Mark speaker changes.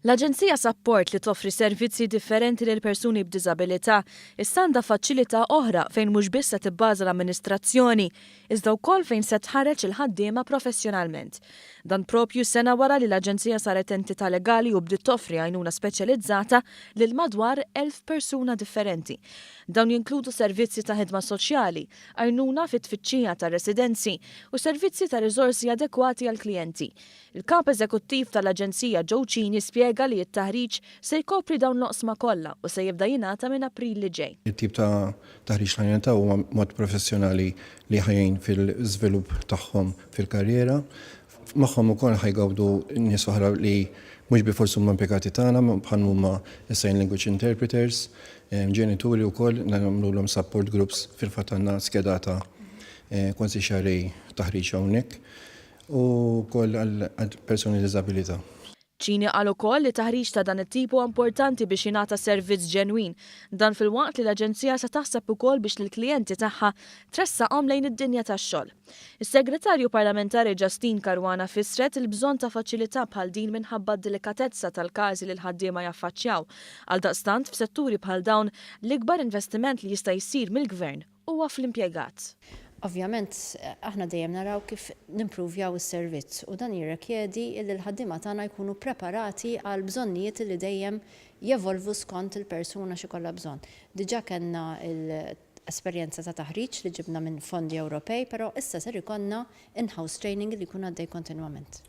Speaker 1: L-Aġenzija Sapport li toffri servizzi differenti lil persuni b'diżabilità issa għandha faċilità oħra fejn mhux biss se tibbaża l-amministrazzjoni iżda wkoll fejn se tħarreġ il-ħaddiema professjonalment. Dan proprju sena wara li l-Aġenzija saret entità legali u bdiet toffri għajnuna speċjalizzata lil madwar 1,000 persuna differenti. Dawn jinkludu servizzi ta' ħidma soċjali, għajnuna fit-tfittxija ta' residenzi u servizzi ta' riżorsi adekwati għall-klijenti. Il-Kap Eżekuttiv tal-Aġenzija Joe Cini spjega li t-taħriġ se jkopri dawn l-oqsma kollha u se jibda jingħata minn April li ġej.
Speaker 2: It-tip ta' taħriġ li ħa jingħataw huwa mod professjonali li ħa jgħin fil-żvilupp tagħhom fil-karriera. Magħhom ukoll ħa jgawdu nies oħra li mhux bilfors huma impjegati tagħna bħal huma s-sign language interpreters, ġenituri wkoll nagħmlulhom support groups fil-fatt għandna skedata kważi xahrejn taħriġ hawnhekk. U wkoll għal persuni b'diżabilità.
Speaker 1: Cini qal ukoll li taħriġ ta' dan it-tip huwa importanti biex jingħata servizz ġenwin. Dan filwaqt li l-Aġenzija se taħseb ukoll biex lill-klijenti tagħha tressaqhom lejn id-dinja tax-xogħol. Is-Segretarju Parlamentari Justyne Caruana fissret il-bżonn ta' faċilità bħal din minħabba d-delikatezza tal-każi li l-ħaddiema jaffaċċjaw. Għaldaqstant, f'setturi bħal dawn, l-ikbar investiment li jista' jsir mill-Gvern huwa fl-impjegat.
Speaker 3: Ovvjament, aħna dejjem naraw kif nimpruvjaw is-servizz u dan jirrekjedi li l-ħaddiema tagħna jkunu preparati għal bżonnijiet li dejjem jevolvu skont il-persuna x'ikollha bżonn. Diġà kellna l-esperjenza ta' taħriġ li ġibna minn fondi Ewropej, però issa ser ikollna in-house training li jkun għaddej kontinwament.